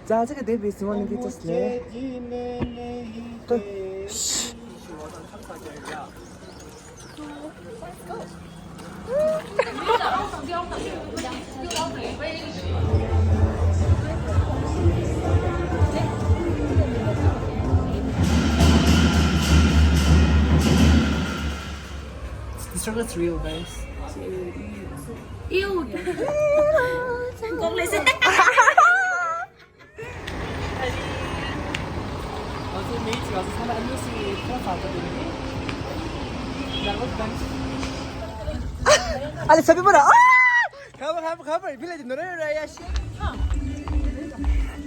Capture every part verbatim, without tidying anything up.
자, 제가 데뷔 지원을 비쳤어요. 또. The struggle is real, guys. Ew. Kong le se. ཨ་ལེ་ཚ་པི་པོ་ར། ཨ། ཁ་བ་ཁ་བ་ཁ་བ་བི་ལ་ཏི་ནོ་རེ་ར་ཡ་ཤི།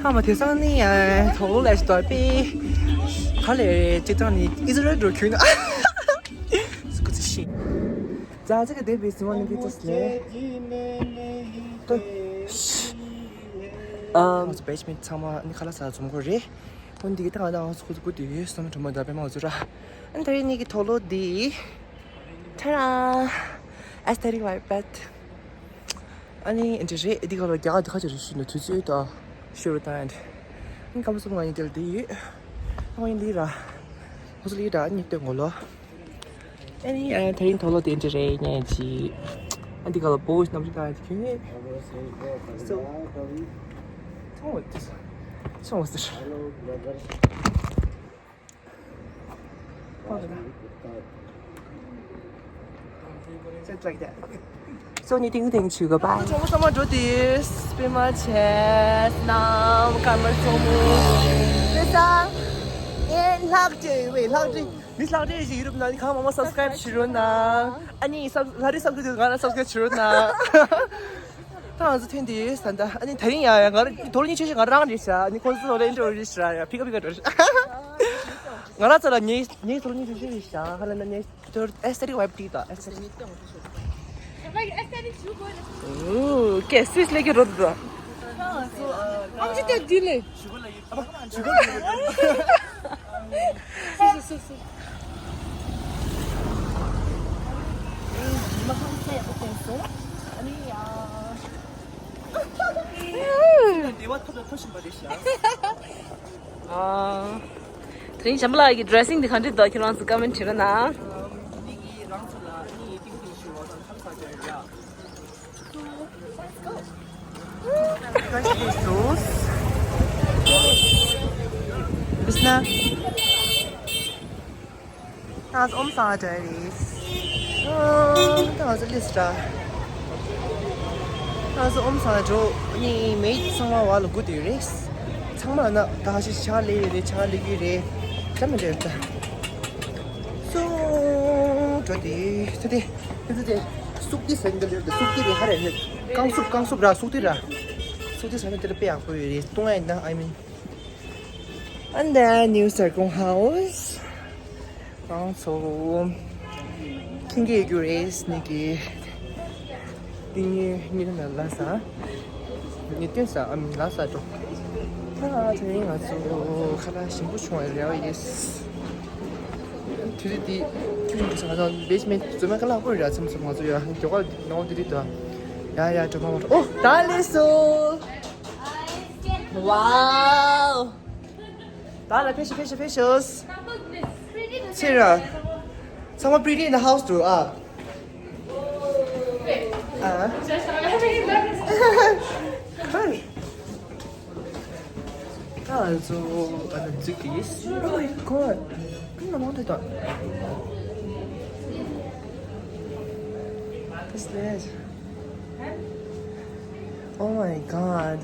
ཁ་མ་དེ་སང་ནི་ཡ་ཐོག་ལ་ཞི་དོར་པི། ཁ་ལེ་ཅི་ཏང་ནི་ཨི་ཟི་རལ་འགྲོ་ཁྱོད་ནི། སྐུ་ཚེ་ཤི། ཛ་ཅི་ག་དེ་བི་སི་མོ་ནི་གི་ཏོ་སི་ལེ། ཏོ། ཨམ། བེཇ་མེད་ཚང་མ་ནི་ཁ་ལ་ས་འཛོམས་གོ་རེད། འོན་ཏེ་གི་ཏང་ང་ཏང་སྐུ་ཚེ་སྐུ་དུས་སམ་དྲོ་མ་ད་པེ་མ་འོ་ཚུ་ར། ཨན་ད་རེ་ནི་གི་ཐོག་ལོ་དི། ཐ་ར། Aesthetic vibe bad། ཨ་ནི་འདི་རེད། འདི་ག་ལ་རྒྱ་གར་འདི་ཁ་ཅིག་རེད་ཞུས་ནས་དུས་ཚོད་དང་ཤོར་བ་དང་། ཨ་ནི་སྐམ་པོ་སོང་ང་ཡིན་དེ་ལ་འདི་ཡོད། ཨ་ཡིན་ལི་ར། ཧོ་སི་ལི་ར་ཨ་ནི་སྟོན་གོ་ལོ། ཨ་ནི་ཨ་དེ་རིང་ཐོག་ལོ་དེ་འདྲ་རེད་ཉན་ཅི། ཨ་འདི་ག་ལ་བོ་ནམ་རི་དང་ཁྱོད་ངས། སོ། ཚང་བ་དེ། ཚང་བ་ཟེར། Just like that. So, ཉི་ཏིང་ཏིང་ཆུ་ག་པ། ཚོགས་མ་ཚང་མ་འགྲོ་དེ་སྤེ་མ་ཆེ་ནམ་ཀར་མར་ཚོགས་མུ། དེ་ས་ཨེ་ལྷག་ཅེ་བེ་ལྷག་ཅེ་མི་ལྷག་ཅེ་ཞིག་ཡུ་རོབ་ན་ནི་གང་མང་མང་སབ་སི་ཀ་རེབ་བྱེད་རོགས་གནང་། ཨ་ནི་སབ་ལྷ་རི་སབ་སི་ཀ་རེབ་ང་ལ་སབ་སི་ཀ་རེབ་བྱེད་རོགས་གནང་། ད་ང་ཚོ་ཐོན་དེ་ས་ད་ཨ་ནི་ད་རིང་ཡ་ཡ་ང་ར་དོ་ལོ་གཉིས་ཆེ་ཞིག་ང་རང་རེད་ཤག་ཨ་ནི་ཁོང་ཚོ་ལ་ཨེ་འགྲོ་རེད་ཤག་ཡ་ཕི་ཀ་ཕི་ཀ་འགྲོ་རེད་ཤག་ང་རང་ཚོ་ལ་ངའི་ངའི་དོ་ལོ་གཉིས་ཆེ་ཞིག་རེད་ཤག་ཧ་ལ་ན་ངའི། Aesthetic vibe ཏི་ད་aesthetic. Ooh, okay, Swiss ལས་ཀྱི་རོ་དུ། ཨམ་ཅི་ཏེ་དི་ལེ། སུ་སུ་སུ་སུ། མ་ཁང་ཚེ་ཨོ་ཏེ་སོ། ཨ་ནི་ཡ། དེ་བ་ཐོ་ཐོ་བཞིན་པ་རེད་ཤག་ཨ། དེ་རིང་བྱམས་པ་ལགས་ཀྱི་ཌི་རེ་སིང་འདི་ག་འདྲ་འདུག་ཁྱེད་རང་ཚོ་ཀོ་མེན་ཊི་བྲིས་རོགས་གནང་། ནི་གི་རང་ཚོ་ལ་ནི་ཏིང་ཏིང་ཞུ་བ་དང་ཁམས་ས་ཅན་ར། Let's go. Let's go. Let's go. ད་ང་ཚོ་ཨོམ་སང་ལ་འགྲོ་ཡ་རེད། ཨོམ་ད་ང་ཚོ་ལིས་འདྲ། ད་ང་ཚོ་ཨོམ་སང་ལ་འགྲོ་ནི་མེད་ཚང་མ་བ་ལ་སྒུག་བསྡད་ཡོད་རེད། ཚང་མ་ན་ད་ཤི་ཆ་ལེ་ཡོད་རེད་ཆ་ལེ་གི་རེད། ད་མི་འདྲ་ཡོད་ད། སུ་འགྲོ་དེ་ཚོ་དེ་དེ་ཚོ་དེ་སུག་དེ་ཟན་གི་ལེར་དེ་སུག་དེ་རེད་ཧ་རེད་ཧེ། རྐང་སུག་རྐང་སུག་ར་སུག་དེ་ར། སུག་དེ་ཟན་དེ་ལ་དཔེ་ཡག་པོ་ཡོད་རེད་ཏུང་ཨེ་ན་I mean། And the new Sarkung house. ང་ཚོ་ཁྱིམ་གྱི་རྒྱུ་རེས་ནི་གི་ཏིང་ངེ་ཉི་ལ་ལ་ས་ཉི་སྟོན་ས་ཨམ་ལ་ས་འགྲོ། ད་དེ་རིང་ང་ཚོ་ཁ་ལག་ཞིམ་པོ་བྱུང་བ་རེད་ཡེས། དེ་རིང་འདི་ཁྱིམ་གྱི་ས་ང་ཚོ་བེཇ་མེད་རྫུན་མ་ཁ་ལག་པོ་རེད་མཚམས་མཚམས་ང་ཚོ་ཡ་མགྱོགས་པར་ནང་དེ་རིང་དུ་ཡ་ཡ་འགྲོ་མ་མ་འགྲོ། ཨོ་ད་ལེ་སོ། Wow. ད་ལ་ཕེ་ཤི་ཕེ་ཤི་ཕེ་ཤོས། ཚེ་ར། ཚང་མ་pretty in the house དུ་ཨ། ཨ། ད་ཚོ་ཨ་ན་ཛུ་ཀིས། Oh my god. ཀུན་ལ་མང་དུ་ད། This is Oh my god.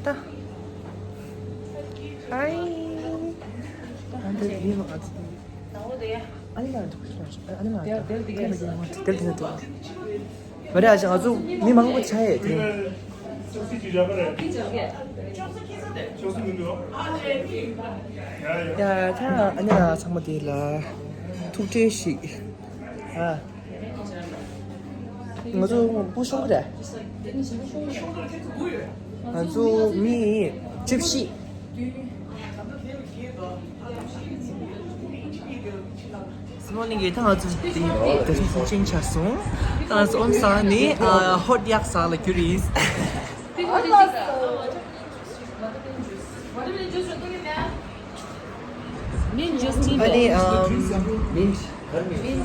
ད། Hi. ཨ་འདི་ཡིན་ནོ་ཨ་ཙི། ཨ་ནི་ལ་འདུག་ཨ་ནི་ལ་འདུག་དེ་དེ་དེ་མ་རེད་ཨ་ཅག་ང་ཚོ་མི་མང་པོ་ཆགས་ཡས་དེ། ཡ་ད་ཨ་ནི་ལ་ཚང་མ་དེ་ལ་ཐུགས་ཁྲལ་ཞིག་ཨ། ང་ཚོ་སྤུ་ཤོང་གི་རེད། ང་ཚོ་མི་བཅུ་བཞི། སི་མོ་ནི་གི་ད་ང་ཚོ་དེ་དེ་རིང་སེམས་ཅན་ཆགས་སོང་། ད་ང་ཚོ་ཨོམ་སང་ནི་ཧོཊ་ཡག་ས་ལ་རྒྱུ་རེད། Mint juice, mint. ཨ་ནི་ཨམ། Mint. Mint.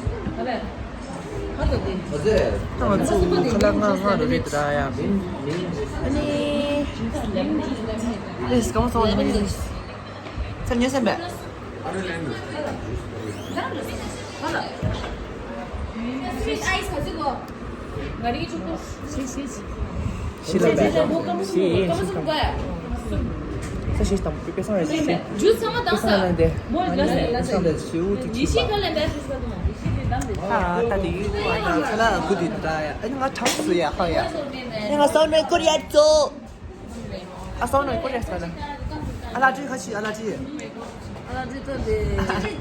ད་ང་ཚོ་ཁ་ལག་ང་ང་རོ་རེད་ད་ཡ། ཨ་ནི། ཨེ་སྐམ་སོང་ལེ་མོན་ཇུས། ཚར་ཉོས་སེམས་པས། Sweet ice. ཤི་ལ་བས། ཤི་ཡིན་ཤི་གམ། ས་ཤི་དང་པེ་སང་རེ་ཤི། ཇུས་ཚང་མ་དང་ས། པེ་སང་ལ་འདི། མོ་ལ་ས་ལ་ས། ཤི་འུ་ཏུ་ཤི་ཤི་ག་ལ་འདི། ཨ་ད་དེ་ཡུལ་ཨ་ད་ཁ་ལ་གུ་དུ་ད་ཡ། ཨ་ནི་ང་ཁྲག་སུ་ཡ་ཧ་ཡ། ཨ་ནི་ང་སང་ནས་ཀོ་རི་ཡ་ཙོ། ཨ་སང་ནས་ཀོ་རི་ཡ་ས་ལ། ཨ་ལ་ཏི་ཁ་ཤི་ཨ་ལ་ཏི།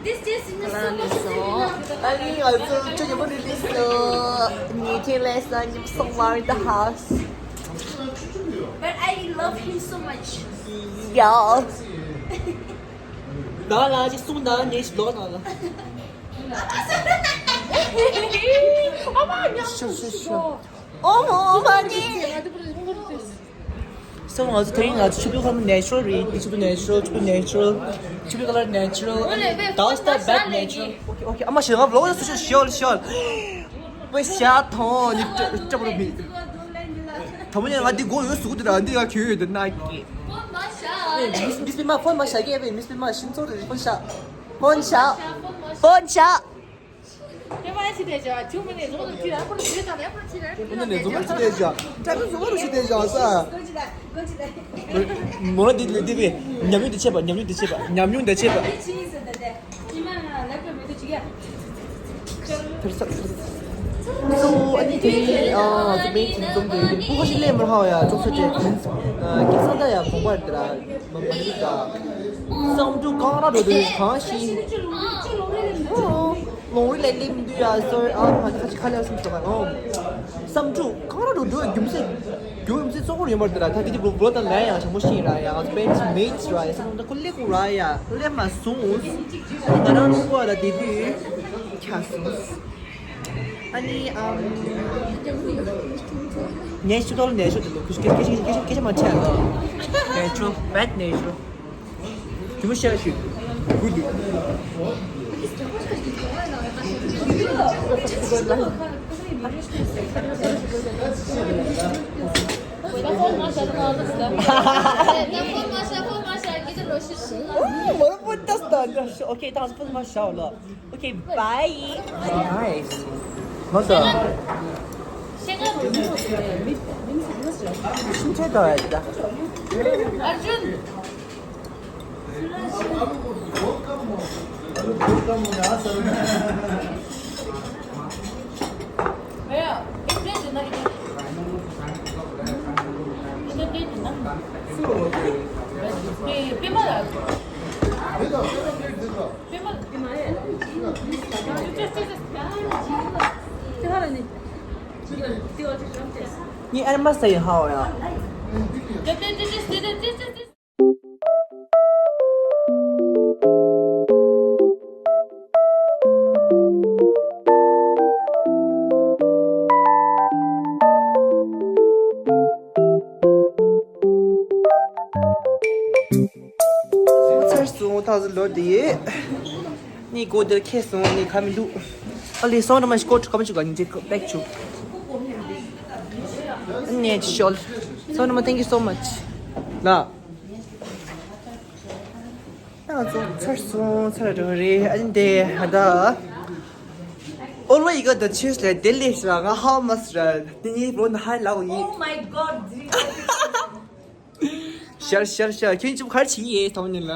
This tastes so much similar to the ཨ་ནི་ང་ཚོ་ཅོ་ཉི་མོ་རི་ལི་སོ། ཉི་ཐེ་ལེ་སང་ཉི་སོང་བར་the house. But I love him so much. Yeah. ད་ལ་ཅི་གསུང་ད་ཉེ་ཞིག་ལོག་ན་ལ། ཨ་མ་ཉམས་ཤོག་ཤོག་ཤོག་ཨོ་མོ་མ་ནི། སོང་ང་ཚོ་དེ་རིང་ང་ཚོ་ཆུ་བུ་ཁམ་ནེ་ཅུ་རལ་རེད། ཆུ་བུ་ནེ་ཅུ་རལ། ཆུ་བུ་ནེ་ཅུ་རལ། ཆུ་བུ་ཁ་ལར་ནེ་ཅུ་རལ། ད་ལྟ་བེད་ནེ་ཅུ་རལ། ཨོ་ཁེ་ཨོ་ཁེ། ཨ་མ་ཞེ་ང་ལོག་ཡོད་སུ་ཤོར་ཤོར་ཤོར། པེ་ཤ་ཐོང་ནི་ཏྲ་ཏྲ་པོ་མི། ད་མོ་ནི་ང་འདི་མགོ་ཡོད་སུ་གུ་དེ་ར་འདི་ང་གྱོད་ཡོད་དེ་ན་ཀི། མིས་མིས་པི་མ་ཕོན་མ་ཤ་གི་པེ་མིས་པི་མ་ཤིན་ཙོ་རེ་ཕོན་ཤ། ཕོན་ཤ། ཕོན་ཤ། ཁོ་ནས་འཛུམ་མ་ཞིག་བསྡད་བཞག་ཏྲ་ཀི་འཛུམ་མ་རུ་ཞིག་བསྡད་བཞག་ས། མོ་ལ་འདི་ལས་འདི་བས་ཉམས་མྱོང་འདི་བྱེད་པ། ཉམས་མྱོང་འདི་བྱེད་པ། ཉམས་མྱོང་འདི་བྱེད་པ། ཐར་ས་ཐར་ས། སོ་ཨ་ནི་དེ་ཨ་ང་ཚོ་བན་ཁྱིམ་ཚང་དེ་དེ་ཕུ་ཁ་ཞིག་ལས་མར་ཧ་ཡ་ཅོག་ས་ཅེ་ཨ་སྐལ་བཟང་ད་ཡ་གོང་པར་དེ་ལ་མ་མ་ཡིན་ད། བསམ་འགྲུབ་གང་ར་འགྲོ་དུས་གང་ཞིག་ལོང་རི་ལས་སླེབས་འདུག་ཡ། སོ་ཨ་ཕ་ཁ་ཅིག་ཁ་ལས་སུ་འགྲོ་ག་ཨོ། བསམ་འགྲུབ་གང་ར་འགྲོ་འགྲོ་རྒྱུ་མཚན། རྒྱུ་མཚན་གཙོ་བོ་ཡོད་མ་རེད་ད། ད་དེ་དེ་བུ་བུ་ད་ལན་ཡང་ཞང་མོ་ཤི་ར་ཡ། ང་ཚོ་བན་མེད་ར་ཡ། ས་ད་ཁོ་ལེ་ཁུ་ར་ཡ་ལེ་མ་སོང་། ང་རང་ལུག་པ་ལ་དེ་དུས་ཁྱ་སོང་། ཨ་ནི་ཨམ། ངས་ཤུ་ཏོལ་ནས་ཤུ་ཏོལ་ཁུ་ཤུ་ཀེ་ཀེ་ཤི་ཀེ་ཤི་ཀེ་ཤི་མ་ཆེ་ཨ། ནས་ཤུ་བད་ནས་ཤུ། དུ་ཤ་ཤུ། གུ་དུ། མོར་པོ་ཏ་སྟ་འདྲ་ཤོ། ཨོ་ཁེ་ཏང་སྤུན་མ་ཤའོ་ལོ། Okay, bye. Nice. Masa. Shut up. Arjun. Ni elmas sayı ha o ya. ཚར་སོང་། ད་གཟོད་ལོ་དེ་ཡིན། ནི་སྒོ་དེར་ཁེལ་སོང་། ནི་ཁ་མི་འདུག་ཨ་ལེ་སོང་ར་མ་ཤི་ཀོ་ཁ་མ་ཆུ་ག་ཉིན་ཅིག་པེག་ཆུ། ནེ་ཤོལ། སོང་ར་མ། Thank you so much. ལ། ང་ཚོ་ཚར་སོང་། ཚར་འགྲོ་རེད། ཨ་ནི་དེ་ད། All you got the cheese like delicious. ང་ཧ་མ་སི་ར། དེ་ནི་བོ་ན་ཧ་ལའོ་ཡི། Oh my god. ཤར་ཤར་ཤར། ཁྱེད་ཚོ་གར་ཆི་ཡེ་ཐོང་ཉིན་ལ།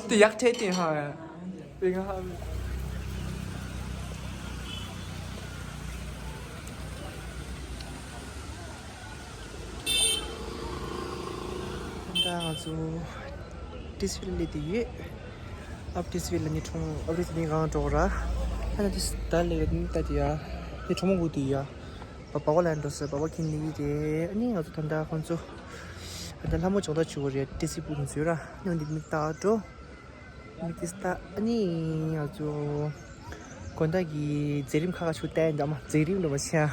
དེ་ཡག་ཐེ་ཏེ་ཧ་ཡ། དེ་ག་ཧ་མི། ད་ང་ཚོ་ཏི་སི་ཕི་ལ་སླེབས་ཡོད། ཨབ་ཏི་སི་ཕི་ལ་ནི་གྲོང་ཨབ་ཏི་སི་ནི་གང་གྲོགས་ར། ཨ་ན་ཏི་སི་ད་ལེ་ནི་ད་དི་ཡ། ནི་གྲོང་མོ་གུ་དི་ཡ། བ་བ་བ་ལ་འགྲོ་ས་བ་བ་ཁྱིམ་ནི་ཡི་དེ། ཨ་ནི་ང་ཚོ་ད་ད་ཁོང་ཚོ། ཨ་ད་ལྷ་མོ་ཅོག་ད་ཆུ་བོ་རེད། ཏི་སི་ཕི་ནི་ཚུ་ར། ནི་འདི་མི་ད་འགྲོ། མི་ཏི་སི་ད་ཨ་ནི་ང་ཚོ། དགོང་དག་གི་མཛད་རིམ་ཁག་ཁག་ཆུ་བསྟན་འདྲ་མ་མཛད་རིམ་འདྲ་མ་ཆེ་ཨ།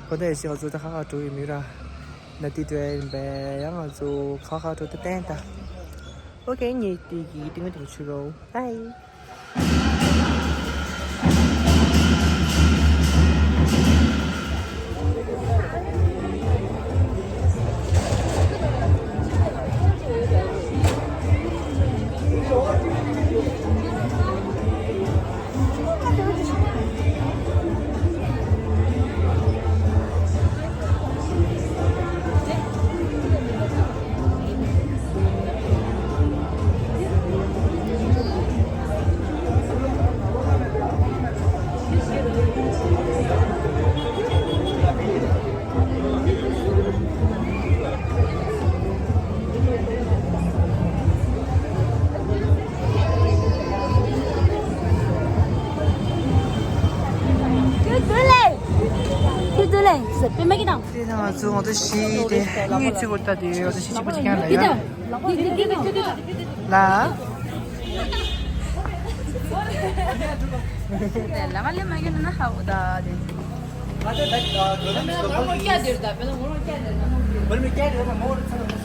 དགོང་དག་ཡོད་ཤེས་ང་ཚོ་ད་ཁག་ཁག་འགྲོ་ཡི་མི་ར། ན་དེ་འདྲ་ཡིན་པས་ཡང་ང་ཚོ་ཁག་ཁག་འགྲོ་ད་བསྟན་ད། ཨོ་ཀེ་ངས་དེ་གི་ཏིང་ངེ་ཏིང་ཆུ་རོ། བའི། དེ་ནང་ང་ཚོ་ང་ཚོ་ཤི་དེ་གཉིས་ཚིག་གོ་ལྟ་དེ་ང་ཚོ་ཤི་གཅིག་པ་གཅིག་རྐྱང་ལ་ཡ། ལ། ལ་མ་ལེ་མ་གི་ན་ཧ་འུ་ད་དེ།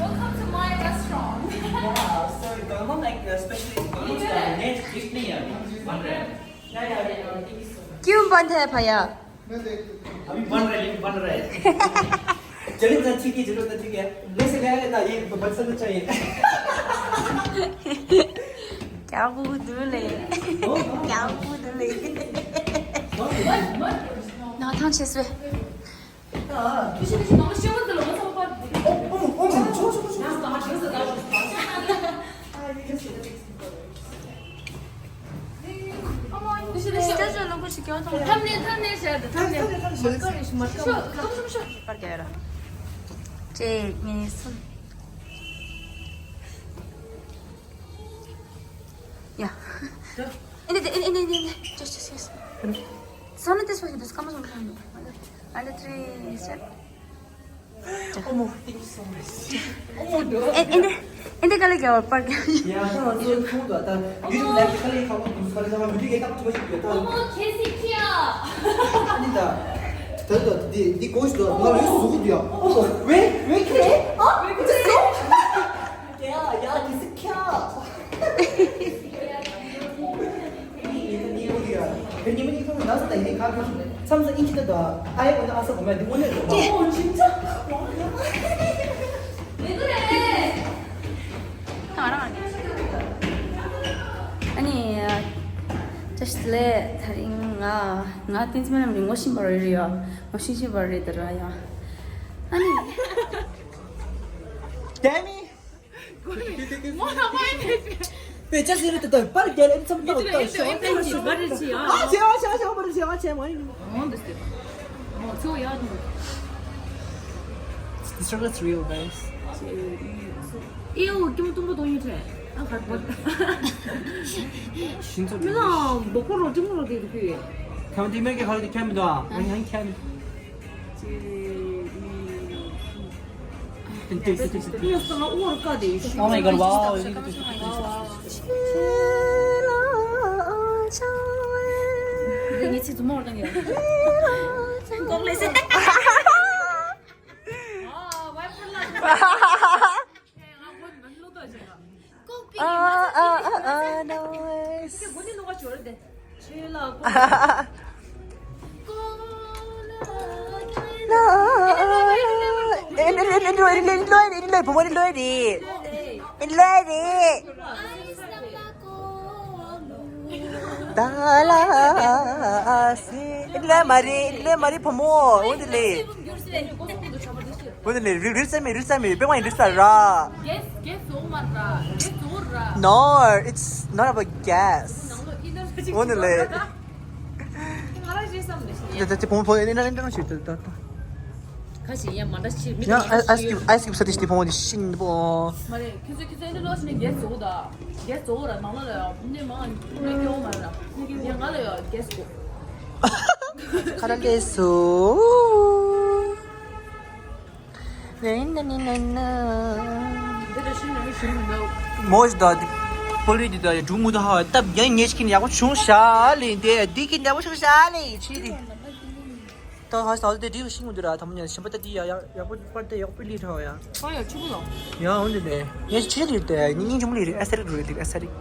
Welcome to my restaurant. क्यों बंद है भैया? अभी बन रहा है, अभी बन रहा है। जल्दी बता, ठीक है, जल्दी बता, ठीक है। मैं से गया था, ये बंद सब चाहिए। क्या बोल ले? क्या बोल ले? ना थांग छे सौ। གཅིག་གཉིས་གསུམ། ཡ། ཨེ་འདི་ཨེ་འདི་ཨེ་འདི་ཨེ་འདི། ཅོ་ཅོ་ཅོ། སོ་ན་དེ་སོ་ཞིག་དུས་སྐར་མ་སོང་ཁང་ནས། ཨ་ལེ་ཐྲི་སི། ཨོ་མོ། Thank you so much. ཨེ་འདི་ཨེ་འདི་ག་ལེ་ག་བ་པར་ག་ཡ་ད་ང་ཚོ་ཁོང་དུ་ད་ཡུ་ཊུབ་ལ་ག་ལེ་ཁ་བ་དུས་སྐར་ལ་ད་བི་ཌིའོ་གི་ཏག་ཏུ་བ་ཞིག་ཡོད་ད། ཨོ་མོ་ཁེ་སི་ཁྱི་ཡ། ཨ་ནི་ད་ད་ད་འདི་འདི་གོ་ཞིག་ད་ང་ལོས་ཟུག་གི་འདུག་ཡ། ཨོ་མོ་ཝེ་ཝེ་ཁེ་ཨ་ཝེ་ཁེ་སོ། ཡ་ཡ་ཁེ་སི་ཁྱི་ཡ། ཨ་ནི། ཅེས་ལེ་ད་རིང་ང་ང་བསྟན་འཛིན་རྣམ་གཉིས་ངོ་ཤེས་པ་རེད་ཡ། ངོ་ཤེས་ཤེས་པ་རེད་ད་ར་ཡ། ཨ་ནི། Damn it! ངོ་ལ་མ་ཡིན། པེ་ཅ་སི་རེད་དེ་པར་རྒྱལ་ཨེམ་ཚམ་ཏག་ཏག་ཤོག་ཨེམ་ཚམ་ཤོག་ཨ་ཆེ་ཨ་ཆེ་ཨ་ཆེ་ཨ་ཆེ་མ་ཡིན། ཨོ་འདི་སྟེ། ཨོ་ཚོ་ཡ་དུ། This struggle is real, guys. ཨེ་ཡོ་ཀྱི་མོ་ཏུམ་པོ་ཏོང་ཡུ་ཁྲེ། ཨ་ཁ་ཏུ། ཤིན་ཙོ་མི་ལ་འབོག་པོ་རོ་ཏི་མོ་རོ་ཏི་དུ་ཕི། ཁམ་ཏི་མེ་ཀི་ཧ་ལ་ཏི་ཁམ་མི་དུ་ཨ། ཨ་ཡང་ཁམ། Oh my God, wow. ཨ་ཨ་ཨ་ཨ་ནའིས། ཨེ་ནི་ལོས་རེད། ཨེ་ནི་ལོས་རེད། བུ་མོ་ནི་ལོས་རེད། ཨེ་ནི་ལོས་རེད། ད་ལ་སི། ཨེ་ནི་ལོས་མ་རེད། ཨེ་ནི་ལོས་མ་རེད། བུ་མོ་འོ་འདི་ལས། འོ་ནི་ལས་རི་རི་ཙམ་མི་རི་ཙམ་མི་པེ་མ་ཡིན་རི་ཙམ་ར། Guess, guess over ར། Guess over ར། No, it's not about guess. འོ་ནི་ལས། ང་རང་ཞེས་བསམ་ནས་ཤི་ཡ། ད་ད་ད་ཕོ་མོ་ཕོ་ཨེ་ནི་ན་ཨེ་ནི་ན་ཞུ་ད་ད་ད། ཁ་ཞིག་ཡ་མ་འདྲ་ཞིག་མི་ཡ་ཨ་ཨ་སི་ཀིབ་ཨ་སི་ཀིབ་ས་ཏི་ཞི་ཏི་ཕོ་མོ་དི་ཤིན་པོ། མ་རེད་ཁྱོད་ཚོ་ཁྱོད་ཚོ་ཨེ་འདི་ལོ་ཞིག་ནས་གེ་ཙོ་ད། གེ་ཙོ་ར་ནང་ལ་ལ་ཡ་ནས་མ་ནས་སྐྱོ་མ་ར་ནས་ཡ་ང་ལ་ཡ་གེ་ཙོ། ཁ་ར་ལས་སོ། ནན་ནན་ནན་ནན། འདི་ལ་ཤིན་ནན་ཤིན་ནན། མོ་ཞིག་ད། པོ་ལི་འདི་དག་ཡ་འབྲུག་མུ་ཏོ་ཧ་བ་སྟབས་ཡང་ཉེས་ཤིག་ཡག་པོ་བྱུང་ཤག་ལེ། འདི་འདི་གི་ཡག་པོ་བྱུང་ཤག་ལེ། ཆི་དེ། ད་ཧ་ས་དེ་འདྲི་ཤིང་མི་འདུག་ར། ཐ་མ་ཉ་ཤམ་པ་ད་འདི་ཡ་ཡག་ཡག་པོ་པར་དེ་ཡག་པོ་ལི་ཧྲ་ཡ། ཨ་ཡ་ཆུ་ལོ། ཡ་འོན་ཏེ་ནས་ངས་ཆི་དེ་ཡོད་དེ་ཉིན་ཉིན་ཅུང་ལི་རེད། ཨ་ས་རིག་རེད་དེ་ཨ་ས་རིག་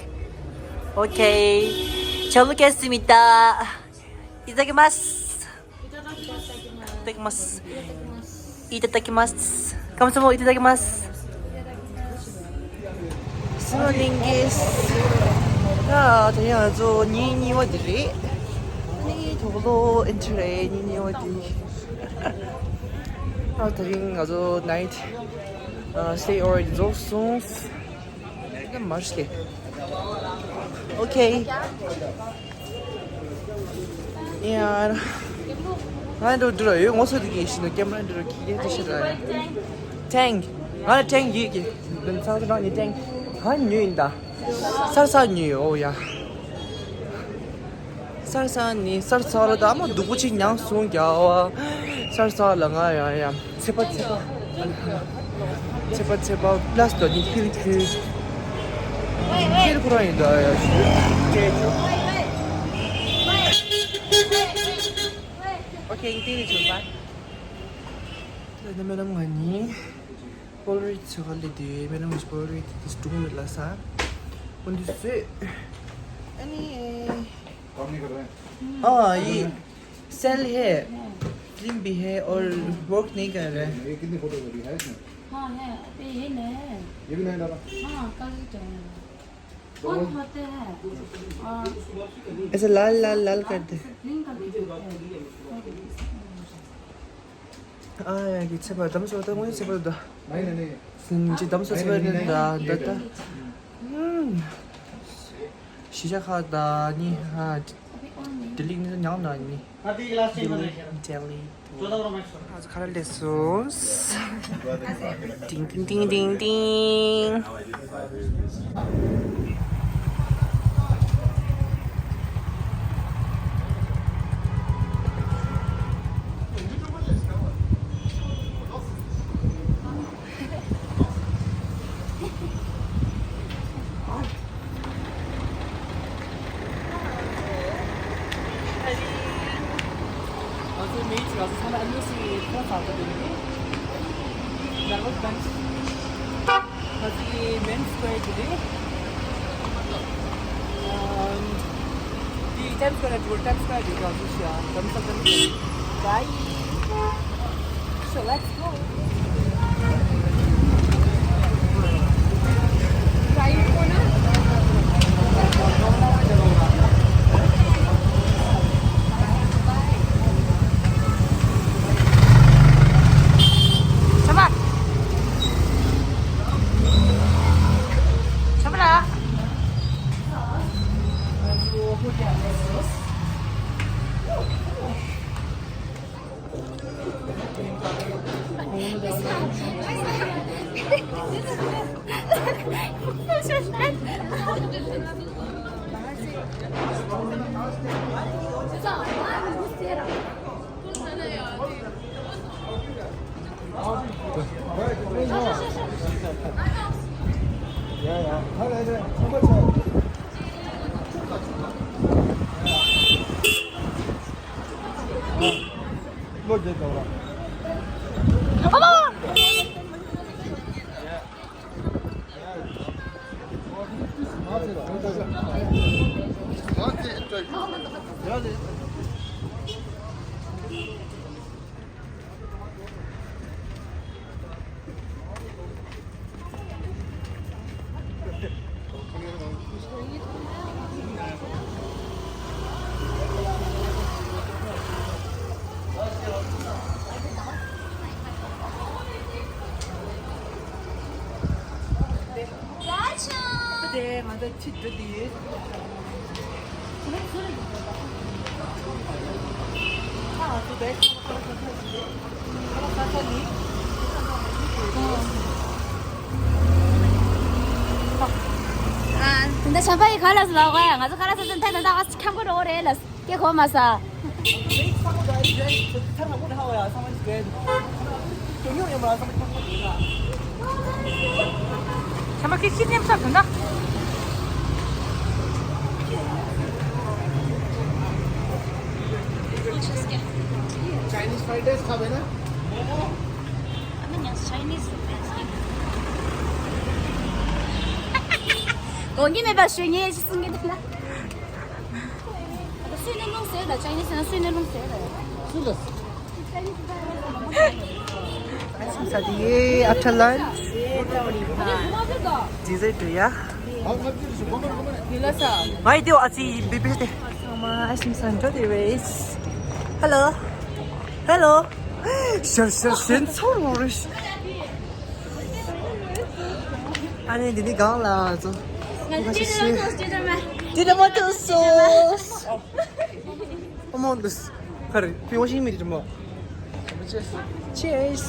ཨོ་ཁེ། ཆ་ལུ་ཀེ་སི་མི་ད། ཨི་ད་གི་མཱས། ཏེག་མཱས། ཨི་ཏ་ཏ་ཀི་མཱས། ཀམ་སོ་མོ་ཨི་ཏ་ཏ་ཀི་མཱས། སི་མོ་ལིང་གིས། ཡ་དེ་ཡང་ང་ཚོ་ཉིན་གཉིས་པ་དེ་རེད། ནི་དོག་ལོ་ཨེན་ཊི་རེད་ཉིན་གཉིས་པ་དེ། ཨ་དེ་རིང་ང་ཚོ་ནའིཊ་ཨ་སི་ཊེ་ཨོ་རེ་ཌི་རྫོགས་སོང་། ད་མར་ཤེ། ཨོ་ཁེ། ཡ། ང་འགྲོ་འགྲོ་ཡོད་ངོ་སོ་དེ་གི་ཤི་ནོ་ཀེམ་ར་འགྲོ་ཁི་ཡེ་དེ་ཤི་ར། ཐེང་། ང་ལ་ཐེང་ཡོད་ཀི། ལན་ཚང་ཚང་ནི་ཐེང་། ཧ་ཉོས་ཡིན་ད། སར་ས་ཉོས་ཡོད་ཡ། སར་ས་ནི་སར་ས་ལ་ད་མ་སྡུག་པོ་ཅིག་མྱངས་སོང་རྒྱ་བ། སར་ས་ལ་ང་ཡ་ཡ། ཚེ་པ་ཚེ་པ། ཚེ་པ་ཚེ་པ་པ་ལ་སི་ཏོ་ནི་ཁིལ་ཁིལ། ཁིལ་ཁོ་རང་ཡིན་ད་ཡ་ཞུ། ཁྱེད་ཚོ། ཨོ་ཁེ་ཡིན་ཏེ་རེ་ཆོད་པ། ད་ནི་མེ་ལམ་ང་ནི་པོལ་རི་ཚོ་ག་ལེ་དེ་མེ་ལམ་གི་པོལ་རི་དེ་དེ་སྒྲུང་མེད་ལ་ས། འོན་ཏེ་སུས། ཨ་ནི། ཨ་ཡི། सेल है। फिल्म भी है और वर्क नहीं कर रहा है। ये कितनी फोटो लगी है इसमें? हाँ है, अबे ये नया है। ये भी नया डाला? हाँ, कल ही तो है। कौन होते हैं? और ऐसे लाल लाल लाल कर दे। ग्रीन करके होते हैं। ཨ་ཡ་གི་ཚེ་བ་དམ་སོ་ད་ངོས་ཚེ་བ་ད། नहीं नहीं नहीं। སིན་ཅི་དམ་སོ་ཚེ་བ་ད་ད་ད། ཤི་ཤ་ཁ་ད་ནི་ཧ། ལྡི་ལི་ནི་ཉང་ན་ནི། ལྡི་ལི། ང་ཚོ་ཁ་ར་ལས་སོང་། ཏིང་ཏིང་ཏིང་ཏིང་ཏིང་། ང་ཚོའི་མི་ཚོ་ང་ཚོ་ཚང་མ་ཨེམ་ཡུ་སི་ཁོང་ཚང་དུ་འདུག་ནི། ནར་བ་གན་ཇི། ང་ཚོ་གི་མེན་སི་ཀོ་ཡར་དེ་རེད། ཨམ། དེ་ཊའིམ་སི་ཀོ་ཡར་ལ་འགྲོ། ཊའིམ་སི་ཀོ་ཡར་དེ་ག་ཚོད་ཤི་ཡ་དམ་ས་དམ་ས། Bye. So let's go. དེ་ང་ཚོ་ཁྲིད་འགྲོ་དེ་ཡོད། ཨ། ད་ལྟ་བྱམས་པ་ཡིས་ག་ལ་སོང་ལབ་ག་ཡ། ང་ཚོ་ག་ལ་སོང་ཚུན་ཐད་ད་ལྟ་ཨ་ཁྱམ་གོ་འགྲོ་གི་རེད་ལ། སྐད་གོ་མ་ས། ཚང་མ་ཁྱི་ཤི་ཉམས་ས་དོན་དག། Chinese fried rice खावे ना? Chinese. གོང་གི་མེད་པ་ཞུ་ངེས་ཞིག་གསུང་གི་འདུག་ལ། སུས་ནས་ལུང་ཟེར་ལ། Chinese ན་སུས་ནས་ལུང་ཟེར་ལ། སུ་ལ། After lunch, dessert ཡ། ང་ཡི་དེའོ་ཨ་ཙི་བི་བི་སྟེ། ཚང་མ་ཨ་ཤིམ་སང་འགྲོ་དེ་རེད། Hello. Hello. ཤར་ཤར་ཞེན་ཚོར་བ་རེད། ཨ་ནི་འདི་ནི་གང་ལ་ཚོ། ང་ཚོ་ཏི་ཏི་མ་ཏོ་སི་ཏི་ཏི་མ། ཏི་ཏི་མ་ཏོ་སོ་སི། ཨོ་མོ་འདུག་ཁར་ཕི་ཝ་ཤིང་མི་རིགས་མོ། Cheers.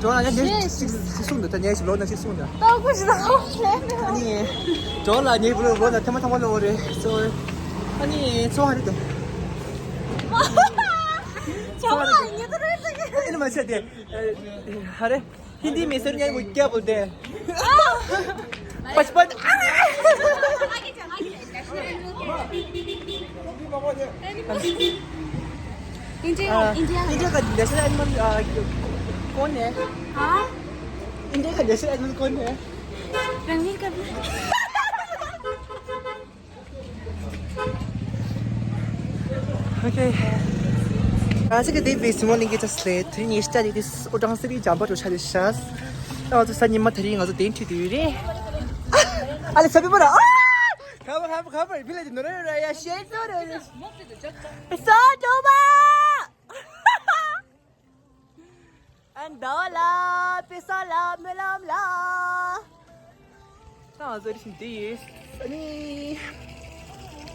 ཇོ་ལ་ཉེ་ཞིག་གསུང་འདུག་ད་ཉེ་ཞིག་ལོ་ན་ཞིག་གསུང་འདུག་ཏོག་པོ་ཞིག་དང་ལེན་ནས། ཨ་ནི་ཇོ་ལ་ཉེ་བུ་ལོ་ན་ཐེངས་མ་ཐམ་པ་ལོ་རེད་སོ། ཨ་ནི་ཚོ་ཧ་རི་དང་། ཇོ་ལ་ཉེ་བུ་ལོ་ན་ཨ་ནི་མ་བྱས་ཏེ། ཧ་རེ། हिंदी में सर न्याय वो क्या बोलते हैं? पचपन। India, India. इंडिया का नेशनल एनिमल कौन है? हाँ। इंडिया का नेशनल एनिमल कौन है? रणवीर कपूर। Okay. ང་ཚོ་གི་དེ་བེ་སི་མོ་ལིང་གི་ཅས་ལེ་དེ་ཉེ་ཤ་དེ་དེ་ཨོ་ཀྲང་སི་རི་ཇམ་པ་ཏོ་ཆ་དེ་ཤ། ང་ཚོ་ས་ཉི་མ་དེ་རིང་ང་ཚོ་དེ་འཁྲིད་དེ་ཡོད་རེད། ཨ་ལེ་ས་བི་པ་ར། ཁ་བ་ཁ་བ་ཁ་བ་བི་ལ་དེ་ནོ་རེ་ར་ཡ་ཤེ་ཚོ་རེ་རེ། ས་ཏོ་བ། ཨན་ད་ལ་པེ་ས་ལ་མེ་ལམ་ལ། ད་ང་ཚོ་རེ་ཞིག་འདི་ཡིན། ཨ་ནི།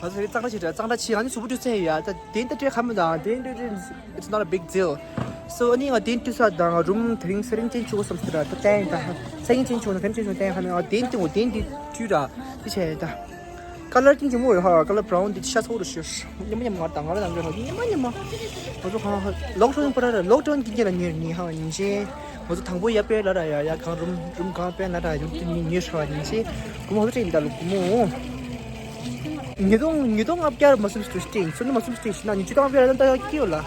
ང་ཚོ་རེ་གཙང་སྦྲ་བྱེད་དྲ་གཙང་སྦྲ་བྱེད། ཨ་ནི་གཟུགས་པོ་བཀྲུས་ཚར་ཡ། ད་དེ་འདྲ་སྤྲད་ཁ་མི་འདུག་དེ་འདྲ་it's not a big deal. So ཨ་ནི་ང་དེ་བཀྲུས་ཚར་དང་རུམ་དེ་རིང་སེ་རིང་ཅན་ཆུ་བོ་སམ་སི་ར་ད་བསྟན་ད་སེ་རིང་ཅན་ཆུ་བོ་ན་དེ་རིང་ཅན་ཆུ་བོ་བསྟན་ཁ་ནི་ང་དེ་འདི་འོ་དེ་འདི་བཀྲུས་ར་དེ་བྱས་ད། ཀ་ལར་ཏིང་ཅི་མོ་རེད་ཧ། ཀ་ལར་བྷ་རའུན་འདི་ཤ་ཚ་པོ་རུ་ཤོར། ཉི་མ་ཉི་མ་ང་དང་ང་རང་རང་རེད་ཧ། ཉི་མ་ཉི་མ། ང་ཚོ་ཧ་ཧ་ལོག་ཌའུན་པ་ར་ར་ལོག་ཌའུན་ཀྱི་རྗེས་ལ་ཉེར་གཉིས་ཧ་ཉིན་ཆེ། ང་ཚོ་དང་པོ་ཡ་པེ་ལ་ར་ཡ་ཡ་གང་རུམ་རུམ་གང་པེ་ལ་ར་ཡ་ཡོང་དུ་ཉིན་ཉེར་ཧ་ཉིན་ཆེ། གོ་མོ་ཧ་ཏྲེ་ཡིན་ད་ལུ་གོ་མོ། ཉི་དོང་ཉི་དོང་ལྔ་བརྒྱ་མ་སུམ་སུ་སྟེང་སུ་ནི་མ་སུམ་སྟེང་ཤི་ན་ཉི་ཆུ་དང་པེ་ལ་ད་ཡ་ཀི་ཡོ་ལ།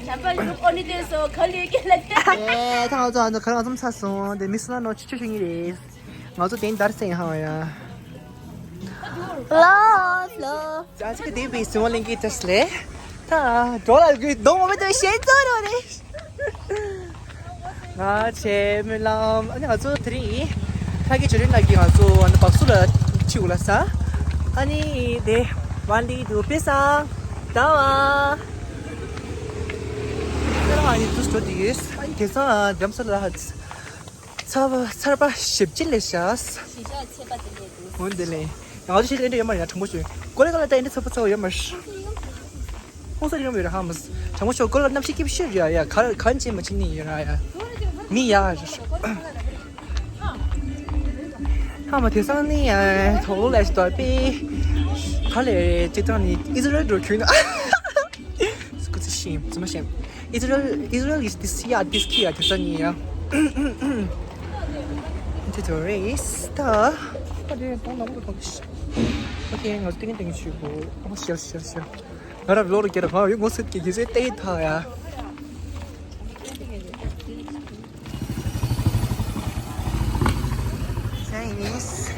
ཇམ་པ་ལུག་ཨོ་ནི་དེ་སོ་ཁ་ལུས་ཀྱི་ལ་ཏེ། ཨེ་ད་ང་ཚོ་ཨ་ནི་ཁ་རང་ཚོམ་ཚ་སོང་དེ་མི་སུ་ན་ནོ་ཆུ་ཆུ་ཤུ་ཉི་རེད། ང་ཚོ་དེ་འདར་སེང་ཧ་ཡ། ལོ་ལོ། ཅ་ཅི་ཀ་དེ་བི་སི་མོ་ལིང་གི་ཅས་ལེ། ད་འགྲོ་ལ་གི་གདོང་མ་མེད་དུ་ཤེས་ཚོ་རོ་རེ། ང་ཆེ་མི་ལམ་ཨ་ནི་ང་ཚོ་དེ་རིང་ཁ་གི་ཆུ་རིན་ལ་གི་ང་ཚོ་ཨ་ནི་བག་སུ་ལ་ཆིའུ་ལ་ས། ཨ་ནི་དེ་ཝན་ལི་དུ་པེ་སང་ད་བ། ད་རང་ཨ་ནི་དུ་སྟོ་དི་ཡོད། ཨ་ནི་དེ་སང་འགྲམ་ས་ལ་ཧ། ཚ་བ་ཚར་པ་ཞིབ་ཅི་ལས་བྱ། ཞི་ཞག་ཆད་པ་དེ་ལས་འདུག་འོན་ཏེ་ལས། ང་ཚོ་ཤེས་ཏན་ཏན་ཡོད་མ་རེད་ན་དྲང་པོ་ཤོད། ཀོ་ལེ་ག་ལ་ད་ཡིན་ན་ཚ་པོ་ཚ་བ་ཡོད་མ་རེད། ཧོང་སོ་རིང་ཡོད་ར་ཧ་མ། དྲང་པོ་ཤོད་ཀོ་ལེ་ག་གནམ་གཤིས་སྐྱིད་ཤོས་རེད་ཡ། ག་ག་ཅི་མ་ཅི་ནི་ཡོད་ར་ཡ། མི་ཡ་རེད། ཧ་མ་དེ་སང་ནི་ཡ་དོག་ལོ་ལས་ཤི་དོར་པི། ག་ལེ་རེད་ཅི་ཙང་ནི་ཨི་ཛི་རལ་འགྲོ་ཁྱོད་ན། སྐུ་ཚེ་ཤིང་ཙི་མ་ཤེས། ཨི་ཛི་རལ་ཨི་ཛི་རལ་གི་དིས་ཡ་དིས་ཁི་ཡ་དེ་ས་ཉི་ཡ། དེ་ཚོ་རེས་ད། ཨ་དེ་གཏོང་ན་མོ་གཏོང་གི་ཤི། ཨོ་ཁེ་ང་ཚོ་ཏིང་ཏིང་ཞུ་གོ། ཨོ་ཤེར་ཤེར་ཤེར། ང་ར་ལོ་རུ་ཀེ་ར་ཧ་ཡོད་ངོ་སེ་ཀེ་གི་ཟེ་ཏེ་ཐ་ཡ། Chinese.